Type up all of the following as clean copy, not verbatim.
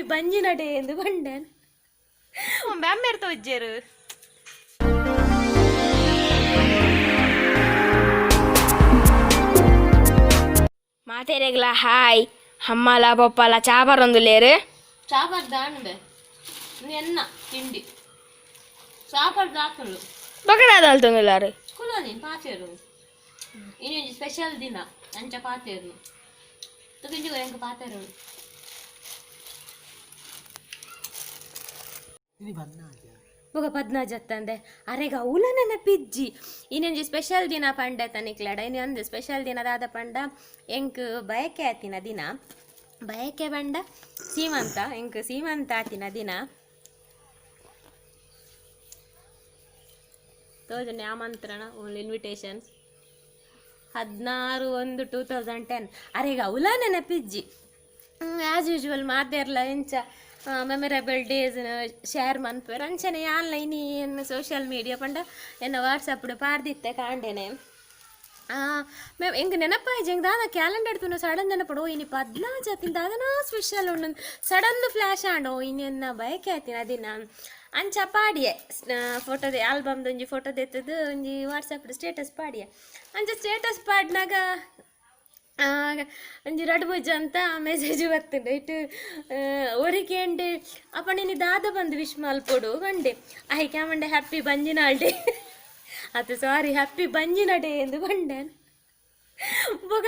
Happy ಬಂಜಿನ day ಎಂದು ಪಂಡೆ. ಅಮ್ಮೇರ್ ತೋಜ್ಜೇರು. ಮಾತೆರೆಗ್ಲ hi. ಅಮ್ಮಲ ಪಪ್ಪಲ ಚಾ ಬರೊಂದುಲ್ಲೇರು. Chopper ದಾಣಬೆ ಎನ್ನ ತಿಂಡಿ ಚಾಪರ್ ದಾಕುಂಡು. ಬಕಡಾದಲ್ತೊಂದುಲ್ಲಾರು. ಕುಲೋನಿ ಪಾತೇರು. ಇನ್ನೊಂಜಿ ಸ್ಪೆಷಲ್ ದಿನ ಅಂಚ ಪಾತೇರು ತುಕಿಂಜಿ ಎಂಕ್ ಪಾತೇರು. ಬೊಕ ಪದ್ನಾಜ್ ಅತ್ತಂದೆ ಅರೆಗ ಅವುಲ ನೆನಪಿಜ್ಜಿ. ಇನ್ನೊಂಜಿ ಸ್ಪೆಷಲ್ ದಿನ ಪಂಡೆ ತನಿಕ್ಲಡ. ಇನಿ ಅಂದು ಸ್ಪೆಷಲ್ ದಿನ ದಾದ ಪಂಡ, ಎಂಕ್ ಬಯಕೆ ಆತಿನ ದಿನ. ಬಯಕೆ ಪಂಡ ಸೀಮಂತ, ಎಂಕ್ ಸೀಮಂತ ಆತಿನ ದಿನ. ತೋಜನೆ ಆಮಂತ್ರಣ, ಓನ್ಲಿ ಇನ್ವಿಟೇಷನ್. 16/1/2010. ಅರೆಗ ಅವುಲ ನೆನಪಿಜ್ಜಿ. ಆ್ಯಸ್ ಯೂಶುವಲ್ ಮಾತೆರ್ಲ ಎಂಚ ಮೆಮೊರೇಬಲ್ ಡೇಸ್ ಶೇರ್ ಮನ್ಪುವೆರ್ ಅಂಚನೆ ಆನ್ಲೈನ್ ಏನು ಸೋಷಿಯಲ್ ಮೀಡಿಯಾ ಪಂಡ ಎನ್ನ ವಾಟ್ಸಪ್ ಪಾಡ್ದಿತ್ತೆ ಕಾಂಡೆನೆ. ಮ್ಯಾಮ್, ಎಂಕ್ ನೆನಪಾಯ್ಜಿ. ಎಂಕ್ ದಾದ ಕ್ಯಾಲೆಂಡರ್ ತೂನ ಸಡನ್ ನೆನಪಡು, ಇನಿ ಪದ್ನಾಜ್ ಅತ್ತಿನ, ದಾದನಾ ಸ್ಪೆಷಲ್ ಉಂಡು. ಸಡನ್ ಫ್ಲ್ಯಾಶ್ ಆಂಡ್, ಓ ಇನಿ ಎನ್ನ ಬಯಕೆ ಆತಿನ ದಿನ. ಅಂಚ ಪಾಡಿಯೆ ಫೋಟೋ ಆಲ್ಬಮ್ದ ಒಂಜಿ ಫೋಟೋ ದೆತ್ತದು ಒಂಜಿ ವಾಟ್ಸಪ್ ಸ್ಟೇಟಸ್ ಪಾಡಿಯೆ. ಅಂಚ ಸ್ಟೇಟಸ್ ಪಾಡ್ನಾಗ ಒಂಜಿ ರಡ್ಡ್ ಮೂಜಿ ಅಂತ ಮೆಸೇಜ್ ಬತ್ತುಂಡು. ಇಟ್ಟು ಒರಿಕೆಂಡೆ ಅಪ್ಪ ನೀನು ದಾದ ಬಂದು ವಿಶ್ ಮಲ್ಪೊಡು ಪಂಡೆ. ಐಕೆ ಮಂಡೆ ಹ್ಯಾಪಿ ಬಂಜಿನಾಳ್ ಡೇ ಅತ್ತ, ಸಾರಿ, ಹ್ಯಾಪಿ ಬಂಜಿನ ಡೇ ಎಂದು ಪಂಡೆ. ಬೊಕ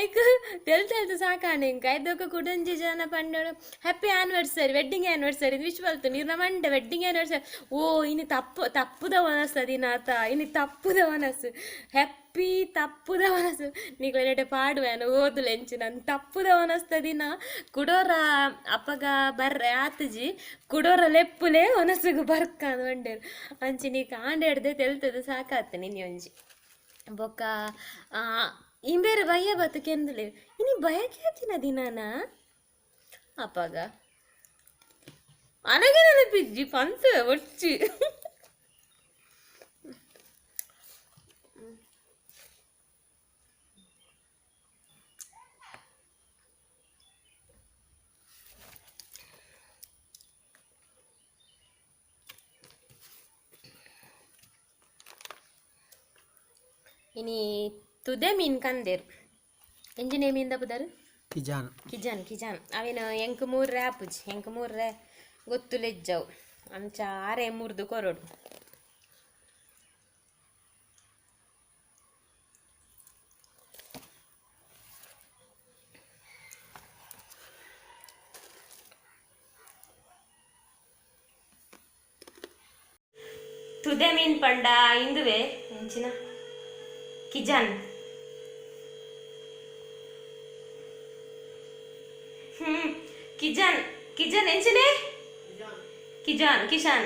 ಐಕ್ ತೆಲ್ತ್ ತೆಲ್ತ್ ಸಾಕಾಂಡ್ ಎಂಕ್. ಐದೊಕ ಕುಡೊಂಜಿ ಜನ ಪಂಡೋಡು, happy anniversary, wedding anniversary wish ಮಲ್ತು ನೀರ್ನ ಮಂಡೆ ವೆಡ್ಡಿಂಗ್ ಆನಿವರ್ಸರಿ. ಓ ಇನಿ ತಪ್ಪು ತಪ್ಪುದ ವನಸ್ ದಿನಾತ, ಇನಿ ತಪ್ಪುದ ವನಸ್, ಹ್ಯಾಪಿ ತಪ್ಪುದ ವನಸ್. ನಿಕ್ಲೆನೆಡೆ ಪಾಡುವೆನು ಓದುಲೆ ಎಂಚಿನ ತಪ್ಪುದ ವನಸ್ದ ದಿನ. ಕುಡೋರ ಅಪಗ ಬರ್ರೆ ಆತುಜಿ, ಕುಡೋರ ಲೆಪ್ಪುಲೆ ವನಸುಗು ಬರ್ಕಾಂದ್ ಪಂಡೆರ್. ಅಂಚಿನಿ ಕಾಂಡೆಡ್ದೆ ತೆಲ್ತುದು ಸಾಕಾತು ನಿನ್ನೆ ಒಂಜಿ. ಬೊಕ್ಕ ಇಂಬೇರು ಬಯ್ಯ ಬತ್ತು ಕೆಂದುಲೆ, ಇನಿ ಬಯಕೆ ಆತಿನ ದಿನಾನ? ಅಪಗ ಅನಗೆ ನೆನಪಿಜ್ಜಿ ಪಂತ ಒಚ್ಚಿ. ಇನಿ ತುದೆ ಮೀನ್ ಕಂದೇರು. ಎಂಜಿನೇ ಮೀನ್ ದಪುದಾರು? ಕಿಜಾನ್. ಕಿಜಾನ್, ಕಿಜಾನ್. ಅವಿನ ಎಂಕ್ ಮೂರ್ರೆ ಆಪುಜಿ, ಎಂಕ್ ಮೂರ್ರೆ ಗೊತ್ತುಲೆಜ್ಜವು. ಅಂಚ ಆರೆ ಮೂರ್ದು ಕೊರೊಡು. ತುದೆ ಮೀನ್ ಪಂಡ ಇಂದುವೆ ಎಂಚಿನ ಕಿಜಾನ್. ಕಿಜಾನ್, ಕಿಜಾನ್ ಎಂಚಿನೆ ಕಿಜಾನ್, ಕಿಶಾನ್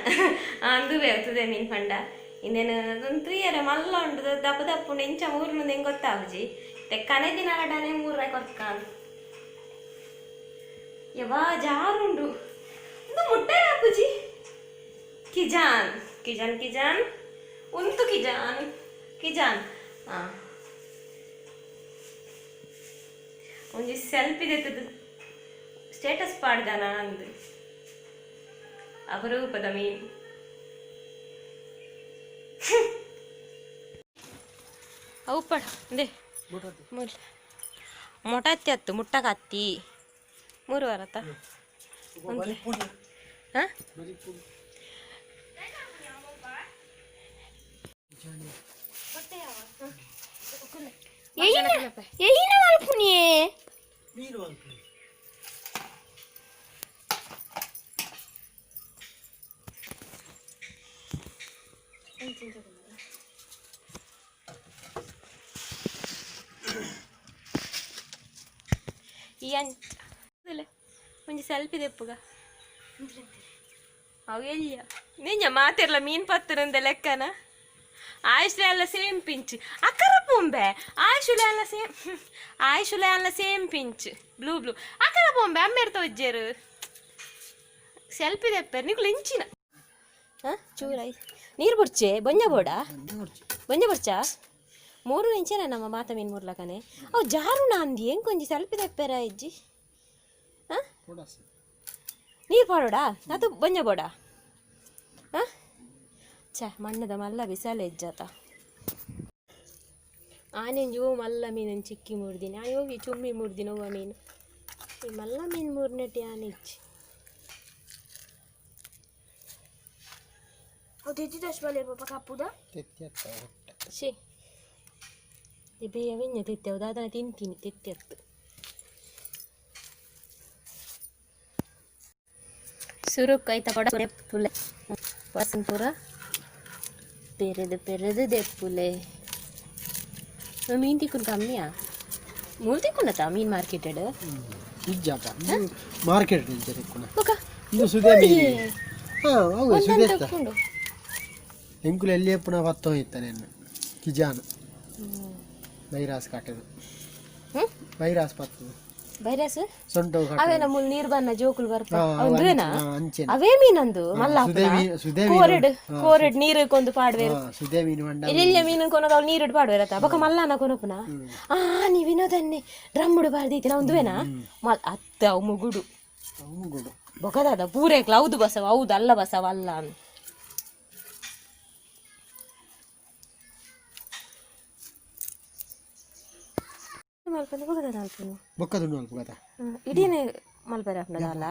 ಅಂದುವೆ ತುದೆ ಮೀನ್ ಪಂಡ. ಇಂದೇನು ತೂಯರೆ ಮಲ್ಲ ಉಂಡು, ದಪ್ಪ ದಪ್ಪುಂಡು. ಎಂಚ ಮೂರ್ನುಂದು ಹೆಂಗೆ ಗೊತ್ತಾಗುಜಿ. ತೆಕ್ಕನೆ ದಿನ ಅಡನೆ ಮೂರ್ರೆ ಕೊರ್ಕಾನ್. ಯವಾ ಜಾರುಂಡು ಇದು ಮುಟ್ಟೆ ಆಪುಜಿ. ಕಿಜಾನ್, ಕಿಜಾನ್, ಕಿಜಾನ್ ಉಂತು, ಕಿಜಾನ್, ಕಿಜಾನ್. ಹಾಂ, ಒಂಜಿ ಸೆಲ್ಫಿ ದೆತ್ತದು ಸ್ಟೇಟಸ್ ಪಾಡ್ದನ ಅಂದು. ಅಪರೂಪದ ಮೀನು ಅವು ಪಡ ಅಂದೆ ಮುಲ್ ಮೊಟತ್ತಿ ಅತ್ತು ಮುಟ್ಟಕತ್ತಿ ಮೂರು ವಾರತ್ತ. ಹಾಂ. ಎಯಿನ ಮಲ್ಪುನಿಯೇ? ಮೀನು ಮಲ್ಪುನಿ. ಈ ಅಂಚ ಒಂಜಿ ಸೆಲ್ಫಿ ದೆಪ್ಪುಗ. ಅವು ಎಲ್ಲಿಯ ನಿಂಜ ಮಾತಿರ್ಲ ಮೀನ್ ಪತ್ತರಂದೆ ಲೆಕ್ಕನ. ಆಯುಷ್ಲೆ ಅಲ್ಲ ಸೇಮ್ ಪಿಂಚ್ ಅಕ್ಕರ ಪೊಂಬೆ. ಆಯುಷುಲೆ ಅಲ್ಲ ಸೇಮ್, ಆಯುಷುಲೆ ಅಲ್ಲ ಸೇಮ್ ಪಿಂಚ್, ಬ್ಲೂ ಬ್ಲೂ. ಅಕ್ಕರ ಪೊಂಬೆ ಅಮ್ಮೇರ್ ತೋಜ್ಜೇರು ಸೆಲ್ಫಿ ದೆಪ್ಪೆರ್ ನಿಕುಲು ಇಂಚಿನ. ಹಾಂ, ಚೂರೈ ನೀರು ಬುಡ್ಚೆ ಬೊಂಜ ಬೋಡ ಬೊಂಜ ಬುಡ್ಚಾ. ಮೂರು ಇಂಚೆನ ನಮ್ಮ ಮಾತ ಮೀನ್ ಮುರ್ಲಕನೆ. ಅವು ಜಾರು ನಾಂದಿ. ಎಂಕೊಂಜಿ ಸೆಲ್ಫಿ ದೆಪ್ಪೆರ ಇಜ್ಜಿ? ಹಾಂ. ನೀರು ಪಾಡೋಡಾ ಅದು ಬಂಜ ಬೋಡ ಹಾಂ ಛೇ ಮಣ್ಣದ ಮಲ್ಲ ಬಿಸಾಲ ಹೆಜ್ಜಾತ ಆನೆಂಜಿ ಓ ಮಲ್ಲ ಮೀನನ್ನು ಚಿಕ್ಕಿ ಮೂರ್ದಿನ ಆನೆ ಹೋಗಿ ಚುಮ್ಮಿ ಮೂರ್ದಿನ ಓ ಮೀನು ಈ ಮಲ್ಲ ಮೀನು ಮೂರ್ನೆಟ್ಟಿ ಆನೆ ಇಚ್ಚಿ ಶೇ ಬೇಯ ವೆಂಜ ತಿತ್ತೆವು ದಾದನ ತಿಂತೀನಿ ತಿತ್ತೆತ್ತು ಸುರುಕ್ ಐತ ಪಡ ಪುಲೆ ಪೂರ ಪೆರೆದು ಪೆರೆದು ದೆಪ್ಪುಲೆ ಮೀನು ತಿಕ್ಕುನ್ ಕಮ್ಮಿಯಾ ಮೂರು ತಿಕ್ಕುಂಡತ ಮೀನು ಮಾರ್ಕೆಟೆಡ್ ಇಜ್ಜಪ್ಪ ಮಾರ್ಕೆಟ್ ಇಂಚ ತಿಕ್ಕುನ ಬೊಕ ಇದು ಸುದೆ ಮೀನು ಹಾಂ ಹೌದು ಸುದೆ ತಕ್ಕೊಂಡು ಎಂಕುಲು ಎಲ್ಲಿ ಎಪ್ಪುನ ಪತ್ತೋ ಇತ್ತ ನೆನ್ನು ಕಿಜಾನ್ ಬೈರಾಸ್ ಕಾಟದು ಹ್ಮ್ ಬೈರಾಸ್ ಪತ್ತದು ಬೈರಾಸ್ ಸೊಂಟು ಅವೇ ನಮ್ಮ ನೀರ್ ಬನ್ನ ಜೋಕುಲು ಬರ್ಪ ಅಂಚೆನೆ. ಅವೇ ಮೀನಂದು ಮಲ್ಲ ಸುದೆ ಮೀನು ಸುದೆ ಮೀನು ಕೋರೆಡ್ ಕೋರೆಡ್ ನೀರು ಕೊಂದು ಪಾಡ್ವೇರು ಸುದೆ ಮೀನು ಮಂಡ ಎಲ್ಲಿಯ ಮೀನು ಕೊನಗ ಅವ್ಳು ನೀರು ಪಾಡ್ವೇರತ್ತ ಬೊಕ ಮಲ್ಲನ ಕೊನಪುನ ಆ ನೀ ವಿನೋದನ್ನೇ ಡ್ರಮ್ಮುಡು ಬಾರ್ದೈತಿ ನಾ ಒಂದುವೇನಾ ಮಲ್ ಅತ್ತ ಅವು ಮುಗುಡು ಮುಗುಡು ಬೊಕದಾದ ಪೂರೇಕ್ಲ ಹೌದು ಬಸವ ಹೌದು ಅಲ್ಲ ಬಸವ ಅಲ್ಲ ಅಂದ್. ಮಲ್ಪಂದು ಬೊಕದಾದ ಅಲ್ಪನು ಬೊಕ್ಕದುಂಡು ಅಲ್ಪ ಕಥ ಇಡೀನೇ ಮಲ್ಪೆರೆ ಅಪ್ನದ ಅಲ್ಲ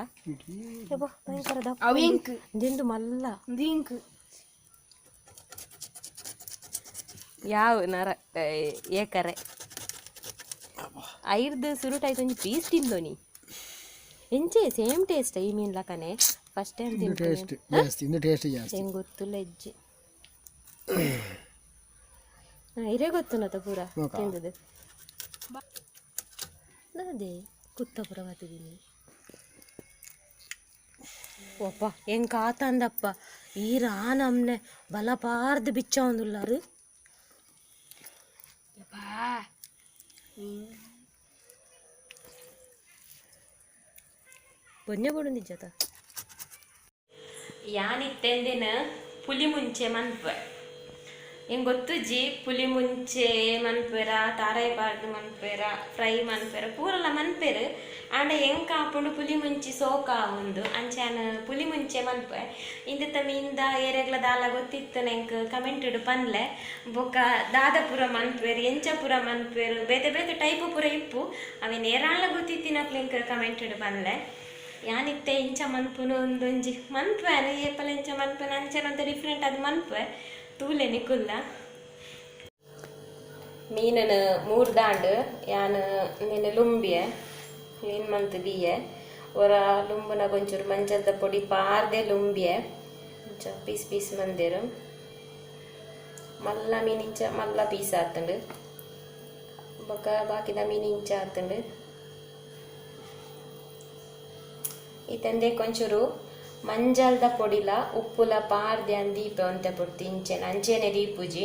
ಯಬ್ಬಾ, ಭಯಂಕರ ದಪ್ಪ ದಿಂಡು ಮಲ್ಲ ಇಂಕ್ ಯಾವ ನರ ಏಕರೆ ಐರ್ದು ಸುರುಟಾಯ್ತು ಒಂಜಿ ಪೀಸ್ ತಿಂದೋನಿ ಎಂಚೆ ಸೇಮ್ ಟೇಸ್ಟ್ ಈ ಮೀನ್ ಲಕನೆ ಫಸ್ಟ್ ಟೈಮ್ ಇಂದು ತಿಂತೀನಿ ಟೇಸ್ಟ್ ಜಾಸ್ತಿ ಇಂದು ಟೇಸ್ಟ್ ಜಾಸ್ತಿ ಹೆಂಗ್ ಗೊತ್ತಿಲ್ಲ ಹೆಜ್ಜೆ ಇರೇ ಗೊತ್ತುನತ ಪೂರ ನೋಕ. ತಿಂದದ್ದು ಅದೇ ಕುತ್ತ ಪೂರ ಬತ್ತಿದ್ದೀನಿ ಒಪ್ಪ ಹೆಂಗ್ ಆತಂದಪ್ಪ ಈ ರಾನಮ್ನೆ ಬಲ ಪಾರ್ದು ಬಿಚ್ಚ ಒಂದುಲ್ಲಾರು ಬೊನ್ನೆ ಬೊಡುಂದಿಜ್ಜತ ಯಾನಿತ್ತೆಂದಿನ ಪುಲಿ ಮುಂಚೆ ಮನ್ಪೆ ಎಂಗ್ ಗೊತ್ತುಜ್ಜಿ ಪುಲಿ ಮುಂಚೆ ಮನ್ಪೆರ ತಾರಾಯಿ ಪಾರ್ದು ಮನ್ಪೆರ ಫ್ರೈ ಮನ್ಪೆರ ಪೂರಲ ಮನ್ಪೆರ್ ಆಂಡ ಎಂಕ್ ಆಪುಂಡು ಪುಲಿ ಮುಂಚಿ ಸೋಕ ಆವುಂದು ಅಂಚಾನ ಪುಲಿ ಮುಂಚೆ ಮನ್ಪೆ ಇಂದೆತ ಮೀನ್ದ ಏರೆಗ್ಲ ದಾಲ ಗೊತ್ತಿತ್ತು ಎಂಕ್ ಕಮೆಂಟ್ ಪನ್ಲೆ ಬೊಕ್ಕ ದಾದ ಪೂರ ಮನ್ಪೆರ್ ಎಂಚ ಪೂರ ಮನ್ಪೆರ್ ಬೇತೆ ಬೇತೆ ಟೈಪ್ ಪೂರ ಇಪ್ಪು ಅವೆ ನೇರಾಳ ಗೊತ್ತಿತ್ತಿನಕ್ಲು ಎಂಕ್ ಕಮೆಂಟ್ ಪನ್ಲೆ ಯಾನಿತ್ತೆ ಇಂಚ ಮನ್ಪುನು ಒಂದೊಂಜಿ ಮನ್ಪೆ ಏಪಲ ಇಂಚ ಮನ್ಪುನು ಅಂಚನ ಡಿಫ್ರೆಂಟ್ ಅದು ಮನ್ಪೆ ತೂಲೆ ನಿಕುಲ್ಲ ಮೀನನ ಮೂರು ದಾಂಡು ಯಾನ್ ನಿನ್ನ ಲುಂಬಿಯೆ ಕ್ಲೀನ್ ಮಂತ್ ದೀಯೆ ಒರ ಲುಂಬುನ ಒಂಚೂರು ಮಂಜಲ್ದ ಪೊಡಿ ಪಾರ್ದೆ ಲುಂಬಿಯೆ ಇಂಚ ಪೀಸ್ ಪೀಸ್ ಮಂದಿರು ಮಲ್ಲ ಮೀನು ಇಂಚ ಮಲ್ಲ ಪೀಸ್ ಆತುಂಡು ಬೊಕ ಬಾಕಿದ ಮೀನು ಇಂಚ ಆತುಂಡು ಇತ್ತಂದೆ ಕೊಂಚೂರು ಮಂಜಲ್ದ ಪೊಡಿಲ ಉಪ್ಪುಲ ಪಾರ್ದೆ ದೀಪ ಒಂತೆ ಪೊಡ್ತು ಇಂಚೆನೆ ಅಂಚೆನೆ ದೀಪುಜಿ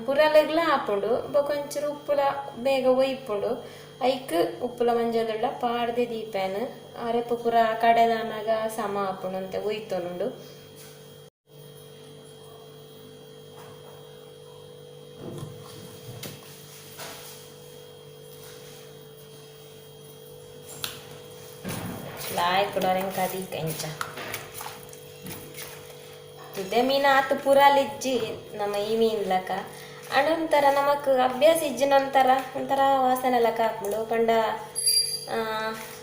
ಪುರಲಗ್ಲ ಆಪುಂಡು ಬೊಕ ಒಂಚೂರು ಉಪ್ಪುಲ ಬೇಗ ಒಯ್ಪುಂಡು ಐಕ್ ಉಪ್ಪುಲ ಮಂಜಲ್ದುಳ್ಳ ಪಾರ್ದೆ ದೀಪೇನು ಅರೆಪು ಪುರ ಕಡೆದಾನಾಗ ಸಮ ಆಪುಂಡು ಅಂತೆ ಒಯ್ತೊನುಂಡು ಲಾಯ್ ಕುಡೋರೆಂಕ ದೀಕ ಇಂಚ ತುದೆ ಮೀನು ಆತು ಪುರಾಲಿಜ್ಜಿ ನಮ್ಮ ಈ ಮೀನ್ ಲಕ ಅಂಡ ಒಂಥರ ನಮಕ್ ಅಭ್ಯಾಸ ಇಜ್ಜಿನ ಒಂಥರ ಒಂಥರ ವಾಸನೆ ಲಕ ಹಾಕ್ಬಿಡು ಪಂಡ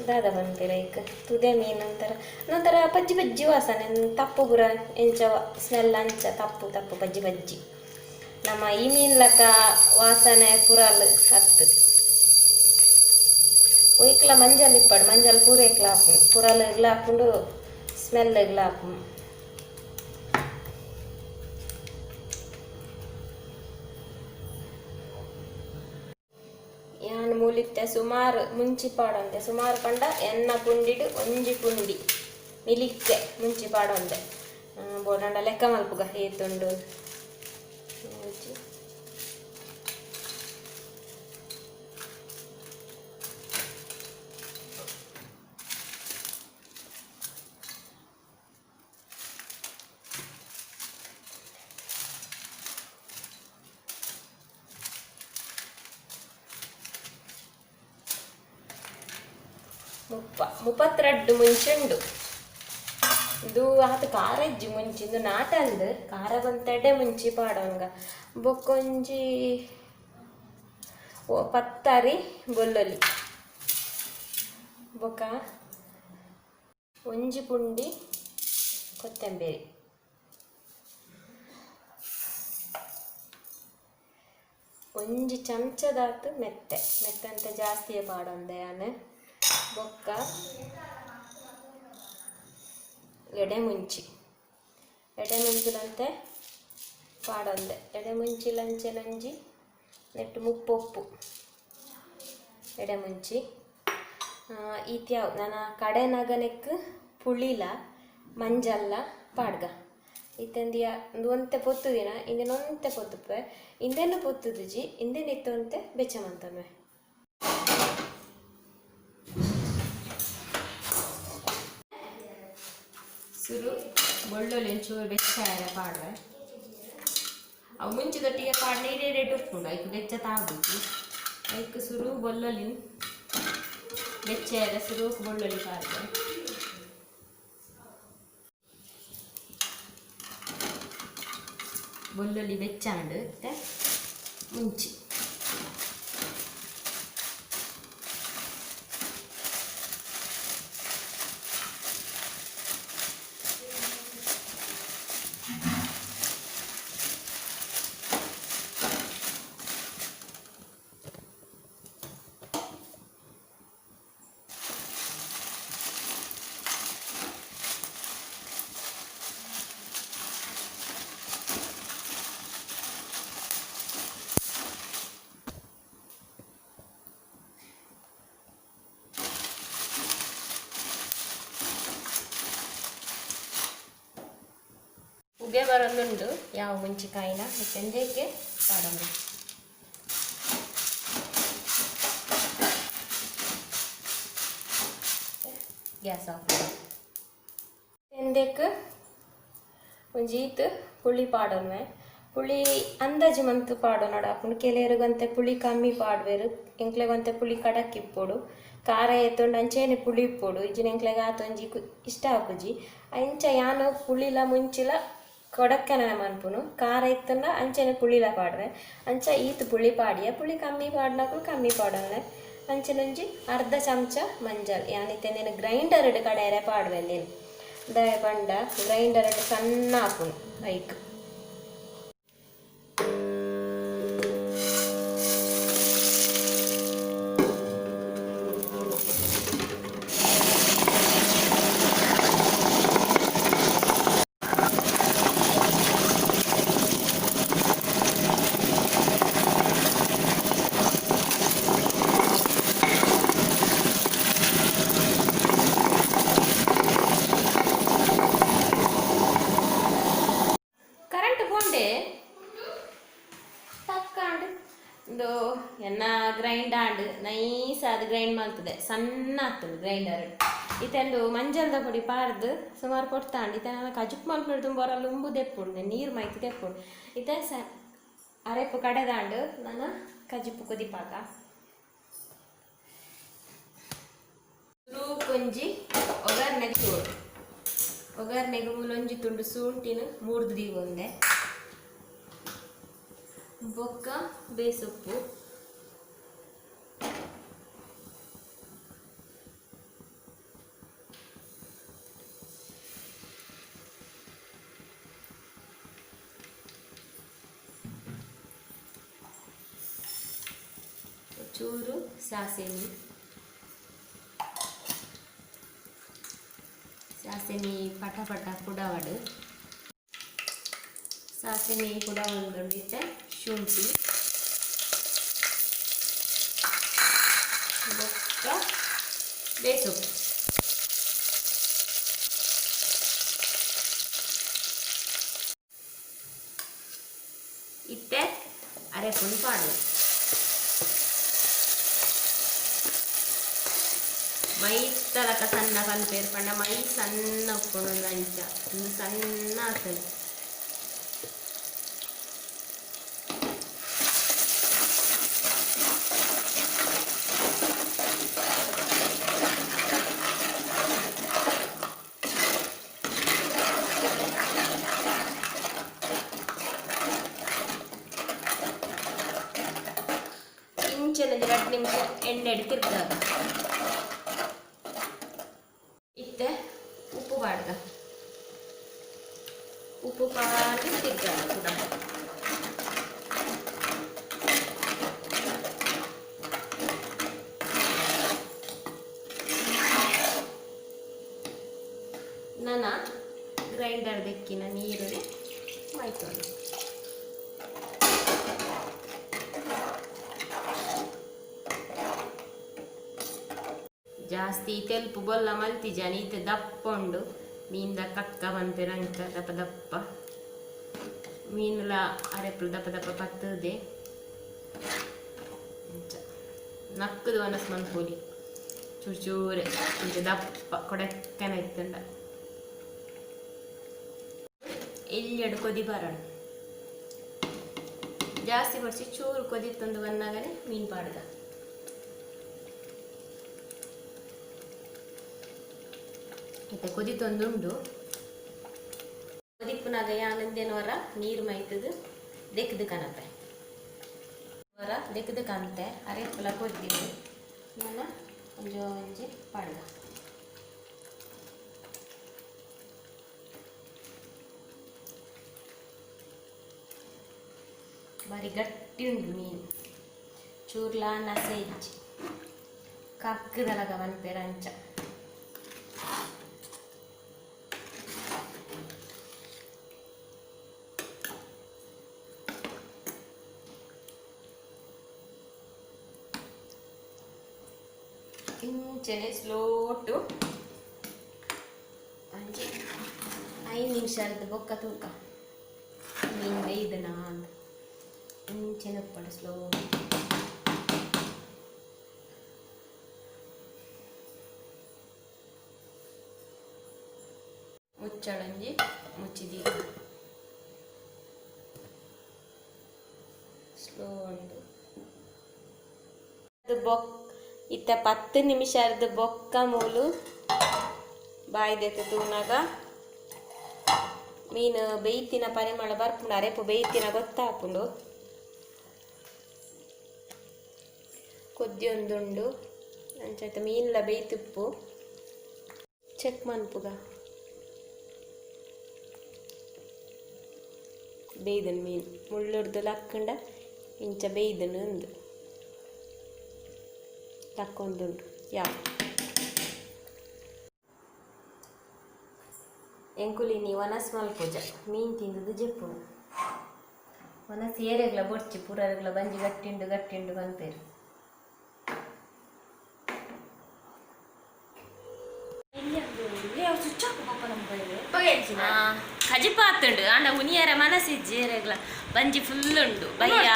ದಾದ ಪನ್ಪಿರ ಐಕ್ ತುದೆ ಮೀನು ಒಂಥರ ಒಂಥರ ಪಜ್ಜಿ ಪಜ್ಜಿ ವಾಸನೆ ತಪ್ಪು ಪೂರ ಎಂಚ ಸ್ಮೆಲ್ ಅಂಚ ತಪ್ಪು ತಪ್ಪು ಪಜ್ಜಿ ಪಜ್ಜಿ ನಮ್ಮ ಈ ಮೀನ್ ಲಕ ವಾಸನೆ ಪುರಾಲ್ ಅತ್ತು ಒಯ್ಕ್ಲ ಮಂಜಲ್ ಇಪ್ಪಡು ಮಂಜಲ್ ಪೂರ ಎಕ್ಲ ಹಾಪುಂಡು ಪುರಾಲ್ ಎಗ್ಲ ಹಾಕೊಂಡು ಸ್ಮೆಲ್ ಎಗ್ಲ ಹಾಪು ಯಾನ್ ಮೂಲಿತ್ತೆ ಸುಮಾರು ಮುಂಚಿ ಪಾಡೊಂದೆ ಸುಮಾರು ಪಂಡ ಎನ್ನ ಪುಂಡಿಡು ಒಂಜಿ ಪುಂಡಿ ಮಿಲಿಕ್ಕೆ ಮುಂಚಿ ಪಾಡೊಂದೆ ಬೋಡಂಡ ಲೆಕ್ಕ ಮಲ್ಪುಗ ಏತುಂಡು ಮುಂಚಿ ಮುಪ್ಪ ಮುಪ್ಪತ್ತೆರಡು ಮುಂಚೆ ಉಂಡು. ಇಂದು ಆತ ಖಾರ ಇಜ್ಜಿ ಮುಂಚಿ ಇಂದು ನಾಟಂದು ಖಾರ ಬಂತಡೆ ಮುಂಚಿ ಪಾಡೋಂಗ ಬೊಕ್ಕೊಂಜಿ ಪತ್ತರಿ ಬೊಲ್ಲೊಲಿ ಬೊಕ್ಕ ಒಂಜಿ ಪುಂಡಿ ಕೊತ್ತಂಬರಿ ಒಂಜಿ ಚಮಚದಾತು ಮೆತ್ತೆ ಮೆತ್ತಂತ ಜಾಸ್ತಿಯೇ ಪಾಡೊಂದೆ ಯಾನ್ ಬೊಕ್ಕ ಎಡೆ ಮುಂಚಿ ಎಡೆ ಮುಂಚಿಲಂತೆ ಪಾಡೊಂದೆ ಎಡೆ ಮುಂಚಿಲಂಚೆಲಂಜಿ ನೆಟ್ಟು ಮುಪ್ಪೊಪ್ಪು ಎಡೆ ಮುಂಚಿ ಈತ್ಯಾವ್ ನನ್ನ ಕಡೆ ನಗನೆಕ್ ಪುಳಿಲ ಮಂಜಲ್ಲ ಪಾಡ್ಗ ಇತ್ತಂದಿಯ ಒಂದು ಒಂತೆ ಪೊತ್ತು ದಿನ ಇಂದೆನೊಂತೆ ಪೊತ್ತುಪ್ಪೆ ಇಂದೆನ ಪೊತ್ತುದುಜಿ ಇಂದೆನ ಇತ್ತೊಂತೆ ಬೆಚ್ಚ ಮಂತೊನ್ವೆ ಸುರು ಬೊಳ್ಳೊಳ್ಳಿ ಒಂಚೂರು ಬೆಚ್ಚ ಆಯರೆ ಪಾಡ್ವೆ ಅವು ಮುಂಚಿದೊಟ್ಟಿಗೆ ಪಾಡ್ನೆ ಇಡೇ ರೇಟ್ ಉಪ್ಪುಂಡು ಐಕ್ ಬೆಚ್ಚ ತಾಗುಜಿ ಐಕ್ ಸುರು ಬೊಳ್ಳೊಳ್ಳಿ ಬೆಚ್ಚ ಆಯರೆ ಸುರು ಬೊಳ್ಳೊಳ್ಳಿ ಪಾಡ್ವೆ ಬೊಳ್ಳೊಳ್ಳಿ ಬೆಚ್ಚಾಂಡು ಮತ್ತೆ ಮುಂಚಿ ಉಗೆ ಬರೊಂದುಂಡು ಯಾವ ಮುಂಚಿಕಾಯಿನ ಮತ್ತೆ ಪಾಡೊಂದು ಗ್ಯಾಸ್ ಆಫ್ ಎಂದೆಕ್ ಒಂಜಿ ಈತ್ ಪುಳಿ ಪಾಡೊನ್ವೆ ಪುಳಿ ಅಂದಾಜು ಮಂತು ಪಾಡೊನಡ ಆಪುಂಡು ಕೆಲವೆರ್ಗಂತೆ ಪುಳಿ ಕಮ್ಮಿ ಪಾಡ್ವೆರ್ ಎಂಕ್ಲೆಗಂತೆ ಪುಳಿ ಕಡಕ್ ಇಪ್ಪೊಡು ಖಾರ ಎತ್ತೊಂಡು ಅಂಚೆನೆ ಪುಳಿ ಇಪ್ಪೊಡು ಇಜ್ಜಿನ ಎಂಕ್ಲೆಗ್ ಆತೊಂಜಿ ಇಷ್ಟ ಆಪುಜಿ ಅಂಚ ಯಾನು ಪುಳಿಲ ಮುಂಚಿಲ ಕೊಡಕ್ಕನ ಮನ್ಪುನು ಖಾರ ಇತ್ತಂಡ ಅಂಚೆನೆ ಪುಳಿಲ ಪಾಡ್ವೆ ಅಂಚ ಈತ್ ಪುಳಿ ಪಾಡಿಯ ಪುಳಿ ಕಮ್ಮಿ ಪಾಡ್ನಕುಲು ಕಮ್ಮಿ ಪಾಡೊನ್ಲೆ ಅಂಚೆನೊಂಜಿ ಅರ್ಧ ಚಮಚ ಮಂಜಲ್ ಯಾನಿತ್ತೆ ನೀನು ಗ್ರೈಂಡರ್ ಕಡೆಯರೆ ಪಾಡ್ವೆ ನೀನು ದಾಯ ಪಂಡ ಗ್ರೈಂಡರ್ ಸಣ್ಣ ಆಪುನು ಐಕ್ ಕರೆಂಟ್ ಪೋಂಡೆ ತಕ್ಕಾಂಡ್ ಇಂದು ಎನ್ನ ಗ್ರೈಂಡ್ ಆಂಡ್ ನೈಸ್ ಅದು ಗ್ರೈಂಡ್ ಮಾಡ್ತದೆ ಸಣ್ಣ ಆಗ್ತದೆ ಗ್ರೈಂಡರ್ ಇತ್ತೆಂದು ಮಂಜಲ್ದ ಪೊಡಿ ಪಾರ್ದು ಸುಮಾರು ಕೊಡ್ತಾಂಡ್ ಇತ್ತೆ ನಾನು ಕಜುಪ್ ಮಲ್ಪುಂಡು ತುಂಬ ಲುಂಬು ದೆಪ್ಪುಂಡು ನೀರು ಮೈತ್ ದೆಪ್ಪುಂಡು ಇತ್ತೆ ಸ ಅರೆಪು ಕಡೆದಾಂಡು ನಾನು ಕಜಿಪು ಕುದಿಪಾಕ ಕೊಂಜಿ ಒಗ್ಗರಣೆ ಚೂರು ಒಗ್ಗರಣೆಗೆ ಮೂಲೊಂಜಿ ತುಂಡು ಶುಂಠಿನ ಮೂರ್ದು ದೀವೊಂದೆ ಬೊಕ್ಕ ಬೇಸೊಪ್ಪು ಚೂರು ಸಾಸಿವೆ ಸಾಸಿವೆ ಪಟ ಪಟ ಪುಡವಡು ಸಾಸಿವೆ ಕೂಡ ಒಂದು ಶುಂಠಿ ಬೊಕ್ಕ ಬೇಸೊಪ್ಪು ಇತ್ತೆ ಅರೆಪುಂಡು ಪಾಡು ಮೈ ತಲಕ ಸಣ್ಣ ಪನ್ಪೇರ್ ಪಂಡ ಮೈ ಸಣ್ಣ ಉಪ್ಪುಂಡು ಅಂಚ ಒಂದು ಸಣ್ಣ ಆಗ್ತದೆ. ಇಂಚೆನ 2 ನಿಮಿಷ ಎಣ್ಣೆ ತಿರ್ಗಾಗ. ಇತ್ತೆ ಉಪ್ಪು ಪಾಡ್ಗ, ಉಪ್ಪು ಪಾಡ್ದು ತಿರ್ಗಾಗ ಕೂಡ. ನನ್ನ ಗ್ರೈಂಡರ್ ದೆಕ್ಕಿನ ನೀರು ಮಾಯ್ತೋಣ. ಜಾಸ್ತಿ ತೆಲ್ಪು ಬೊಲ್ಲ ಮಲ್ತಿಜಾನಿ, ಈತೆ ದಪ್ಪ ಉಂಡು ಮೀನ್ದ ಕಕ್ಕ ಪನ್ಪೆರ್ ಅಂಚ ದಪ್ಪ ದಪ್ಪ ಮೀನುಲ ಅರೆಪುಲು ದಪ್ಪ ದಪ್ಪ ಪತ್ತುದೆ ಅಂಚ ನಕ್ಕುದು ವನಸ್ ಮನ್ಪೊಲಿ ಚೂರು ಚೂರೆ ಇಂಚ ದಪ್ಪ ಕೊಡಕ್ಕನ ಇತ್ತುಂಡ. ಎಲ್ಯಡು ಕೊದಿ ಬರಡು ಜಾಸ್ತಿ ಬರ್ಸಿ, ಚೂರು ಕೊದಿತ್ತೊಂದು ಬನ್ನಾಗನೆ ಮೀನು ಪಾಡ್ದ. ಇತ್ತೆ ಕೊದಿತೊಂದುಂಡು. ಕೊದಿಪ್ಪುನಾಗ ಯಾನಂದೇನವರ ನೀರು ಮೈತದು ದೆಕ್ದು ಕನಪೆ ವರ ದೆಕ್ದು ಕಂತೆ ಅರೆಪ್ಪುಲ ಕೊದ್ದಿನಿ ನನ್ನ ಒಂಜಿ ಒಂಜಿ ಪಾಡ್ದ. ಬಾರಿ ಗಟ್ಟಿ ಉಂಡು ಮೀನು, ಚೂರ್ಲಾ ನಸೆ ಇಜ್ಜಿ, ಕಕ್ಕದಲಗ ಮನ್ಪೆರ್ ಅಂಚ. ಇಂಚನೆ ಸ್ಲೋಟು ಒಂಜಿ 5 ನಿಮಿಷದ ಬೊಕ್ಕ ತೂಕ ಮೀನು ಬೇಯ್ದನಾ ಅಂತ. ಇಂಚನೆ ಉಪ್ಪಡು ಸ್ಲೋ. ಮುಚ್ಚಳಂಜಿ ಮುಚ್ಚಿದೀಗ ಸ್ಲೋ ಉಂಡು. ಅದು ಬೊಕ್ ಇತ್ತ 10 ನಿಮಿಷದ ಬೊಕ್ಕ ಮೂಲು ಬಾಯ್ದೆತ್ತು ತೂನಾಗ ಮೀನು ಬೇಯ್ತಿನ ಪರಿಮಳ ಬರ್ಪುಂಡು, ಅರೆಪು ಬೇಯ್ತಿನ ಗೊತ್ತಾಪುಂಡು. ಕೊದ್ದಿಯೊಂದುಂಡು ಅಂಚಾಯ್ತು ಮೀನ್ಲ ಬೇಯ್ತಿಪ್ಪು. ಚೆಕ್ ಮನ್ಪುಗ ಬೇಯ್ದನ್ ಮೀನು ಮುಳ್ಳುರ್ದು ಲಕ್ಕಂಡ ಇಂಚ ಬೇಯ್ದನು ಅಂದು ಲಕ್ಕೊಂದುಂಡು. ಯಾವ ಎಂಕುಲಿನಿ ವನಸ್ ಮಲ್ಪುಜ ಮೀನು ತಿಂದದ್ದು ಜೆಪ್ಪುನು ವನಸ್ ಏರೆಗ್ಲ ಬೊಡ್ಚಿ ಪೂರರೆಗ್ಲ ಬಂಜಿ ಗಟ್ಟಿಂಡು ಗಟ್ಟಿಂಡು ಪನ್ಪೆರ್. ಕಜಿಪ ಆತುಂಡು ಆಂಡ ಉನಿಯರ ಮನಸ್ಸಿಜ್ಜಿ ಏರೆಗ್ಲ ಬಂಜಿ ಫುಲ್ ಉಂಡು ಬಯ್ಯ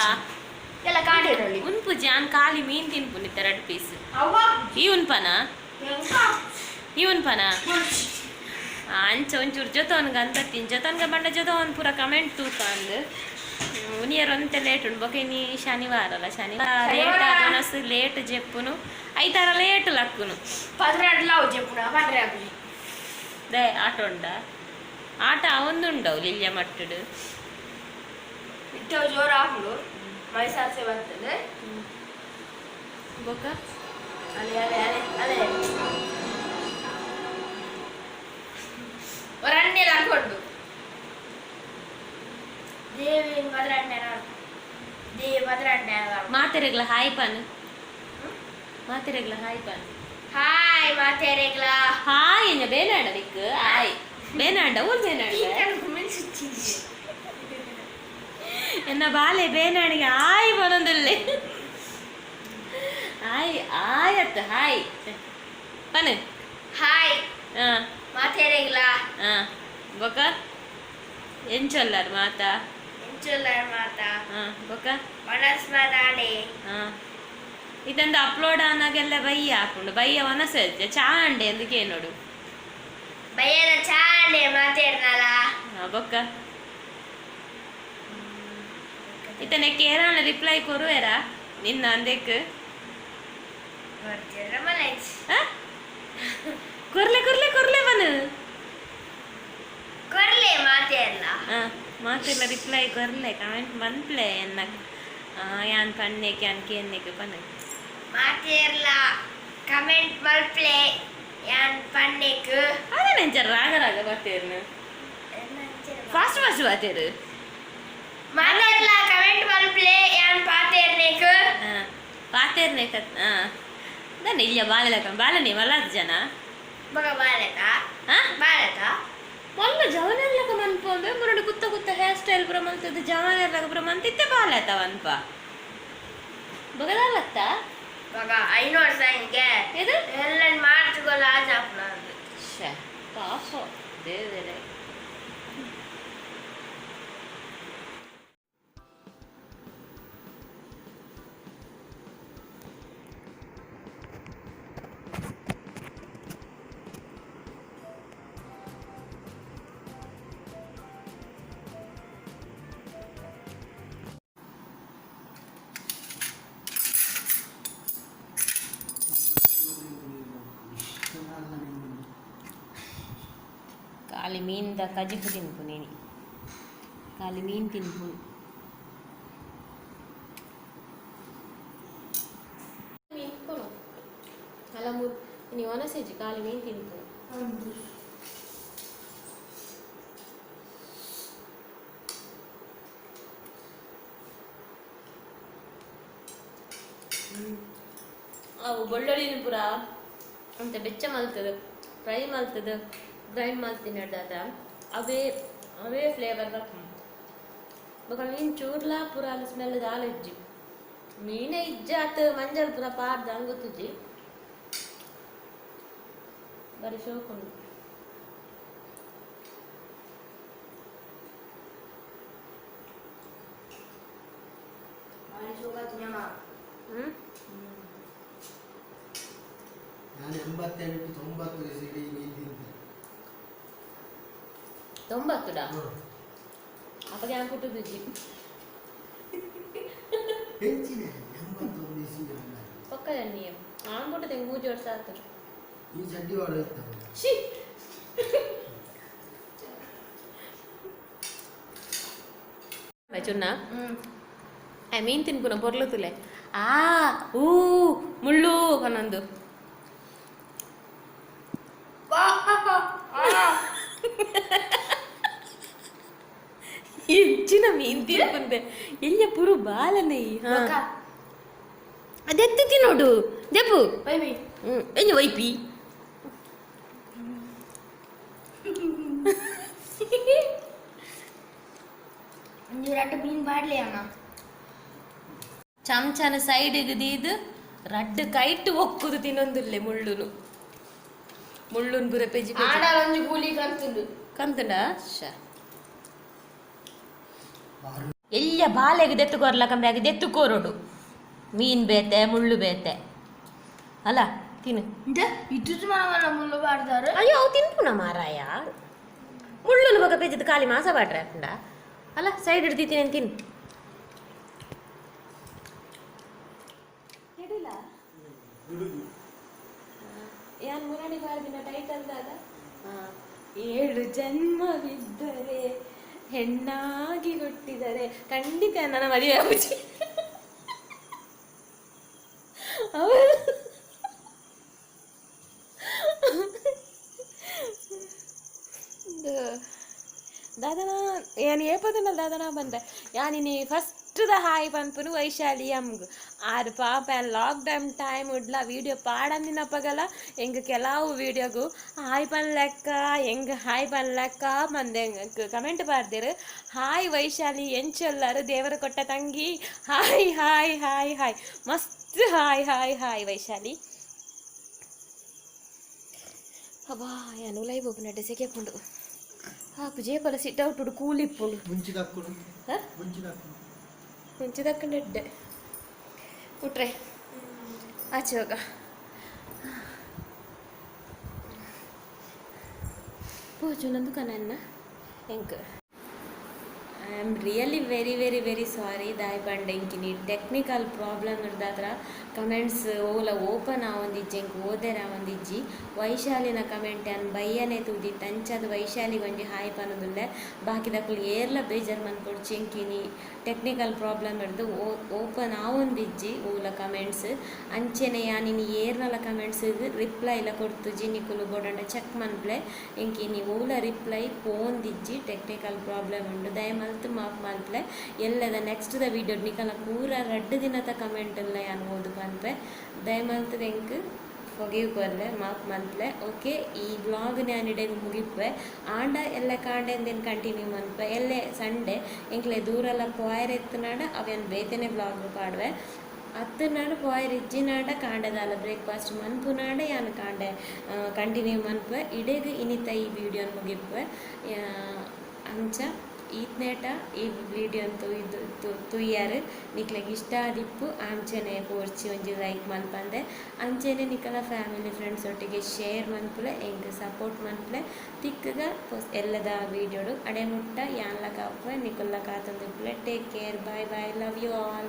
ಉನ್ಪುಜಿ ಆನ್ ಖಾಲಿ ಮೀನ್ ತಿನ್ಪುನಿತ್ತ 2 ಪೀಸ್. ಈ ಉನ್ಪನ ಈ ಉನ್ಪನ ಅಂಚ ಒಂಚೂರು ಜೊತವನ್ಗ ಅಂತ ಜೊತನ್ಗ ಬಂಡ ಜೊತವನ್ ಪೂರ ಕಮೆಂಟ್ ತೂಕ ಅಂದ್ ಉನಿಯರ್ ಒಂತೆ ಲೇಟ್ ಉಂಡು ಬೊಕ ಇನಿ ಶನಿವಾರ ಅಲ್ಲ, ಶನಿವಾರ ಲೇಟ್ ಆದ ಲೇಟ್ ಜೆಪ್ಪುನು ಐತಾರ ಲೇಟ್ ಲಕ್ಕುನು. They ಆಟ ಉಂಡ ಆಟ ಅವೊಂದುಂಡವು ಲಿಲ್ಯ ಮಟ್ಟುಡು ಜೋರು ಆಪುಂಡು ಮೈಸಾಸೆ ಬರ್ತದೆ ಬೊಕ ಅಲೆ ಅಲೆ ಅಲೆ ಅಲೆ ಒರಣ್ಣೆ ಹಾಕೊಂಡು ದೇವಿ ಬದ್ರಣ್ಣೆ ದೇವಿ ಬದ್ರಣ್ಣೆ. ಮಾತೆರೆಗ್ಲ ಹಾಯ್ ಪಾನ್, ಮಾತೆರೆಗ್ಲ ಹಾಯ್ ಪಾನ್. ಹಾಯ್ ಮಾತೆರೆಗ್ಲ ಹಾಯ್ ಎಂಜ ಬೇನಾಂಡ ನಿಕ್ ಹಾಯ್ ಬೇನಾಂಡ ಊರ್ ಬೇನಾಂಡ ಎನ್ನ ಬಾಲೆ ಬೇನಾಣಿಗೆ ಹಾಯ್ ಬನೊಂದುಲ್ಲೆ ಹಾಯ್ ಆಯತ್ ಹಾಯ್ ಪನ್ ಹಾಯ್ ಮಾತೆರೆಗ್ಲ. ಬೊಕ ಎಂಚೊಲ್ಲಾರ್ ಮಾತಾ? ಎಂಚೊಲ್ಲಾರ್ ಮಾತಾ? ಬೊಕ ಮನಸ್ ಮಾತಾಡೆ. ಇದೊಂದು ಅಪ್ಲೋಡ್ ಆನಾಗೆಲ್ಲ ಬಯ್ಯ ಹಾಕೊಂಡು ಬಯ್ಯ ವನಸಜ್ಜ ಚಾಂಡೆ ಅಂದಕ್ಕೆ ನೋಡು. ಬಯ್ಯದ ಚಾಂಡೆ ಮಾತೇರ್ನಲ್ಲ. ಬೊಕ್ಕ ಇತನೆ ಕೇರಾಣ ರಿಪ್ಲೈ ಕೊರುವೆರಾ ನಿನ್ನ ಅಂದೆಕ್? ಕೊರ್ಲೆ ಕೊರ್ಲೆ ಕೊರ್ಲೆ ಬನು ಕೊರ್ಲೆ ಮಾತೇರ್ಲ. ಮಾತೆಲ್ಲ ರಿಪ್ಲೈ ಕೊರ್ಲೆ, ಕಮೆಂಟ್ ಮನ್ಪ್ಲೆ ಎನ್ನ. ಯಾನ್ ಪನ್ನೇಕೆ ಯಾನ್ ಕೇನ್ನೇಕೆ ಪನ್ನ ಮಾತೇರ್ಲ ಕಮೆಂಟ್ ಮಲ್ಪ್ಲೆ ಯಾನ್ ಪನ್ನೇಕ್ ಅದೇ ನಂಚ ರಾಗ ರಾಗ ಬರ್ತೇರ್ನು ಫಾಸ್ಟ್ ಫಾಸ್ಟ್ ಬಾತೇರು ಮಾತೇರ್ಲ ಕಮೆಂಟ್ ಮಲ್ಪ್ಲೆ ಯಾನ್ ಪಾತೇರ್ನೇಕ್ ಪಾತೇರ್ನೆ ಕತ್ ದಾನೆ ಇಲ್ಲ ಬಾಲೆಲಕ ಬಾಲನೆ ಮಲ್ಲಾದ ಜನ ಬಗ ಬಾಲೆತ ಹಾ ಬಾಲೆತ ಮೊಲ್ಲ ಜವನೆರ್ಲಕ ಮನ್ಪೊಂಬೆ ಮುರಡು ಕುತ್ತ ಕುತ್ತ ಹೇರ್ ಸ್ಟೈಲ್ ಪೂರ ಮಲ್ತದ್ದು ಜವನೆರ್ಲಕ ಪೂರ ಮಂತಿತ್ತೆ ಬಾಲೆತ ವನ್ಪ ಬಗದಾಲತ್ತ ಬಗ 5 ವರ್ಷ ಹಿಂಗೆ ಇದು ಎಲ್ಲ ಮಾರ್ಚ್ಗೊಲ್ಲ ಆಜಾಪ್ನ ಶ್ಯೆ ಪಾಪ ದೇವರೇ. ಖಾಲಿ ಮೀನ್ದ ಕಜಿಪು ತಿನ್ಪು ನೀನು ಖಾಲಿ ಮೀನು ತಿನ್ಪು. ಮೀನು ಕೊನು ಅಲ್ಲ ಮೂರು ನೀವು ಒನಸೇಜಿ ಖಾಲಿ ಮೀನು ತಿನ್ಪು. ಅವು ಬೆಳ್ಳುಳ್ಳಿನ ಪೂರ ಅಂತ ಬೆಚ್ಚ ಮಲ್ತದೆ ಫ್ರೈ ಮಲ್ತದೆ ಗ್ರೈಂಡ್ ಮಲ್ತಿನ ದಾದ ಅವೇ ಅವೇ ಫ್ಲೇವರ್ ಬರ್ಪುಂಡು. ಬೊಕ ಮೀನ್ ಚೂರ್ಲಾ ಪೂರ ಅಲ್ಲಿ ಸ್ಮೆಲ್ ದಾಲ ಇಜ್ಜಿ ಮೀನೇ ಇಜ್ಜಿ ಅತ್ ಮಂಜಲ್ ಪೂರ ಪಾಡ್ದ್ ಅಂಗುತ್ತುಜ್ಜಿ ಬರಿ ಶೋಕುಂಡು. ಹ್ಮ್ ನಾನು 88 90 ಇಡೀ ಮೀನು ತಿಂತೆ. ತೊಂಬತ್ತುಡಾ ಅಪ್ಪಗೆ ಯಾನ್ ಪುಟ್ಟುದುಜ್ಜಿ. ಹೆಚ್ಚಿನ 81 ಇಸಿ. ಪಕ್ಕ ಜನ್ನಿ ಆನ್ ಪುಟ್ಟುದು ಎಂಗ್ 3 ವರ್ಷ ಆತು. ಈ ಚಡ್ಡಿ ವಾಡ ಇತ್ತವ. She ಚುನ್ನ I ಮೀನ್ ತಿನ್ಪುನ ಪೊರ್ಲು ತುಲೆ ಆ ಊ ಮುಳ್ಳು ಪನ್ನೊಂದು ಹೆಚ್ಚಿನ ಮೀನ್ ತಿನ್ಪುಂದೆ ಎಲ್ಲಿಯ ಪುರು ಬಾಲನೆ ಅದೆತ್ತು ತಿನ್ನೋಡು ದೆಪ್ಪು ಎಂಜ ವೈಪಿ ರಡ್ಡು ಮೀನು ಬಾಡ್ಲಿ ಅಮ್ಮ. ಚಮಚನ ಸೈಡಿಗೆ ದೀದು ರಡ್ಡು ಕೈಟ್ ಒಕ್ಕುದು ತಿನ್ನೊಂದಿಲ್ಲೆ ಮುಳ್ಳುನು ಮುಳ್ಳುನ್ ಪೂರ ಪೆಜಿ ಪೆಜಿ ಆಡಲೊಂದು ಕೂಲಿ ಕಂತುಂಡು ಕಂತುಂಡ ಶ ಎಲ್ಲಿಯ ಬಾಲೆಗೆ ದೆತ್ತು ಕೊರ್ಲಕಂಬೆ ಆಗಿ ದೆತ್ತು ಕೋರೋಡು ಮೀನ್ ಬೇತೆ ಮುಳ್ಳು ಬೇತೆ ಅಲ್ಲ ತಿನ್ನು. ಇದ್ದು ಮನವಲ್ಲ ಮುಳ್ಳು ಬಾಡ್ದಾರು. ಅಯ್ಯೋ ಅವು ತಿನ್ಪುನ ಮಾರಾಯ ಮುಳ್ಳುನು ಬೊಕ ಪೆಜ್ಜದ ಖಾಲಿ ಮಾಸ ಬಾಡ್ರೆ ಅಪ್ಪುಂಡ ಅಲ್ಲ ಸೈಡ್ ಹಿಡ್ದಿದ್ದೀನಿ ತಿನ್ನು. ಯಾನ್ ಮುರಾಣಿ ಬಾರದಿನ ಟೈಟಲ್ ದಾದ 7 ಜನ್ಮವಿದ್ದರೆ ಹೆಣ್ಣಾಗಿ ಹುಟ್ಟಿದರೆ ಖಂಡಿತ ನನ್ನ ಮದುವೆ ಆಗುಜಿ. ದಾದನ ಯಾನ್ ಏಪದನಲ್ ದಾದನ ಬಂದೆ ಯಾನಿನಿ ಫಸ್ಟ್ the hi ಪನ್ಪುನು ವೈಶಾಲಿ ಅಮ್ಗ್ ಆರು ಪಾಪ ಲಾಕ್ ಡೌನ್ ಟೈಮ್ ಉಡ್ಲ ವೀಡಿಯೋ ಪಾಡಂದಿನ ಪಗಲ ಎಂಗ್ ಕೆಲವು ವೀಡಿಯೋಗು ಹಾಯ್ ಪನ್ಲೆಕ್ಕ ಎಂಗ್ ಹಾಯ್ ಪನ್ಲೆಕ್ಕ ಮಂದೆ ಕಮೆಂಟ್ ಪಾಡ್ದಿರು ಹಾಯ್ ವೈಶಾಲಿ ಎಂಚೊಲ್ಲರು ದೇವರ ಕೊಟ್ಟ ತಂಗಿ ಹಾಯ್ ಹಾಯ್ ಹಾಯ್ ಹಾಯ್ ಮಸ್ತ್ ಹಾಯ್ ಹಾಯ್ ಹಾಯ್ ವೈಶಾಲಿ. ಅಬ್ಬಾ ಯಾನ್ ಉಲೈ ಬೋಪುನ ಸೆಕೆ ಪುಂಡು ಹಾಕು ಜೇಪಲ ಸಿಟ್ ಔಟುಡು ಕೂಲಿಪ್ಪುಂಡು. ಮುಂಚಿದಕ್ಕುಡು. ಹ? ಮುಂಚಿದಕ್ಕುಡು. ಮುಂಚಿದಕ್ಕಂಡು ಎಡ್ಡೆ ಉಟ್ರೆ ಆಚೆ ಹೋಗ ಪೋಚು ನಂದು ಕನನ್ನ ಎಂಕ್ I am really very very very sorry. ದಾಯೆ ಪಂಡ ಎಂಕಿನಿ ಟೆಕ್ನಿಕಲ್ ಪ್ರಾಬ್ಲಮ್ ಇರ್ದಾತ್ರ ಕಮೆಂಟ್ಸ್ ಓಲ ಓಪನ್ ಆವೊಂದಿಜ್ಜಿ, ಎಂಕ್ ಓದೆರೆ ಆವೊಂದಿಜ್ಜಿ. ವೈಶಾಲಿನ ಕಮೆಂಟ್ ಯಾನ್ ಬಯ್ಯನೆ ತೂದಿತ್ತೆ, ಅಂಚಾದ್ ವೈಶಾಲಿಗ್ ಒಂಜಿ ಹಾಯ್ ಪನೊಂದುಲ್ಲೆ. ಬಾಕಿದಕುಲು ಏರ್ಲ ಬೇಜಾರ್ ಮನ್ಪೊಡ್ಚಿ, ಎಂಕಿನಿ ಟೆಕ್ನಿಕಲ್ ಪ್ರಾಬ್ಲಮ್ ಇರ್ದ್ ಓಪನ್ ಆವೊಂದಿಜ್ಜಿ ಓಲ ಕಮೆಂಟ್ಸ್. ಅಂಚೆನೆ ಯಾನ್ ಇನಿ ಏರ್ನಲ ಕಮೆಂಟ್ಸ್ ರಿಪ್ಲೈಲ ಕೊರ್ತುಜಿ. ನಿಕುಲು ಬೋಡಂಡ ಚೆಕ್ ಮನ್ಪುಲೆ, ಎಂಕಿನಿ ಓಲ ರಿಪ್ಲೈ ಪೋಂದಿಜ್ಜಿ, ಟೆಕ್ನಿಕಲ್ ಪ್ರಾಬ್ಲಮ್ ಉಂಡು. ದಯಮಲ್ತ್ ಮಾಫ್ ಮನ್ಪುಲೆ. ಎಲ್ಲದ ನೆಕ್ಸ್ಟ್ ದ ವೀಡಿಯೋ ನಿಕಲ್ನ ಪೂರ ರಡ್ಡ್ ದಿನತ ಕಮೆಂಟ್ ಎಲ್ಲ ಯಾನ್ ಓದು ಪನ್ಪೆ. ದಯಮಲ್ತ್ ಎಂಕ್ ಫೊಗಿವ್ ಕೊರ್ಲೆ, ಮಾಫ್ ಮನ್ಪುಲೆ. ಓಕೆ, ಈ ವ್ಲಾಗ್ ಯಾನ್ ಇಡೆಗ್ ಮುಗಿಪುವೆ. ಆಂಡ ಎಲ್ಲೆ ಕಾಂಡೆಂದೇನು ಕಂಟಿನ್ಯೂ ಮನ್ಪೆ. ಎಲ್ಲೆ ಸಂಡೆ, ಎಂಕ್ಲೆ ದೂರೆಲ್ಲ ಪೋಯೆರೆ ಇತ್ತಿನಾಡ ಅವೇನು ಬೇತೆನೆ ವ್ಲಾಗ್ ಪಾಡುವೆ. ಅತ್ತನಾಡ ಪೋಯೆರ್ ಇಜ್ಜಿನಾಡ ಕಾಂಡೆದಾಲ ಬ್ರೇಕ್ಫಾಸ್ಟ್ ಮನ್ಪುನಾಡ ಯಾನ್ ಕಾಂಡೆ ಕಂಟಿನ್ಯೂ ಮನ್ಪುವೆ. ಇಡೆಗ್ ಇನಿತ ಈ ವಿಡಿಯೋನ್ ಮುಗಿಪುವೆ. ಅಂಚ ಈತ್ನೇಟ ಈ ವಿಡಿಯೋನ್ ತೂಯ್ದು ತೂಯಾರು ನಿಕ್ಲೆಗ್ ಇಷ್ಟ ಆದಿಪ್ಪು. ಅಂಚನೆ ಪೋರ್ಚಿ ಒಂಜಿ ಲೈಕ್ ಮನ್ಪಂದೆ ಅಂಚನೆ ನಿಕಲ ಫ್ಯಾಮಿಲಿ ಫ್ರೆಂಡ್ಸ್ ಒಟ್ಟಿಗೆ ಶೇರ್ ಮನ್ಪುಲೆ, ಎಂಕ್ ಸಪೋರ್ಟ್ ಮನ್ಪುಲೆ. ತಿಕ್ಕಗ ಎಲ್ಲದ ವೀಡಿಯೋಡು ಅಡೆ ಮುಟ್ಟ ಯಾನ್ಲ ಕಾಪುವೆ, ನಿಕುಲ್ಲ ಕಾತೊಂದಿಪ್ಪುಲೆ. Take care, bye bye, love you all.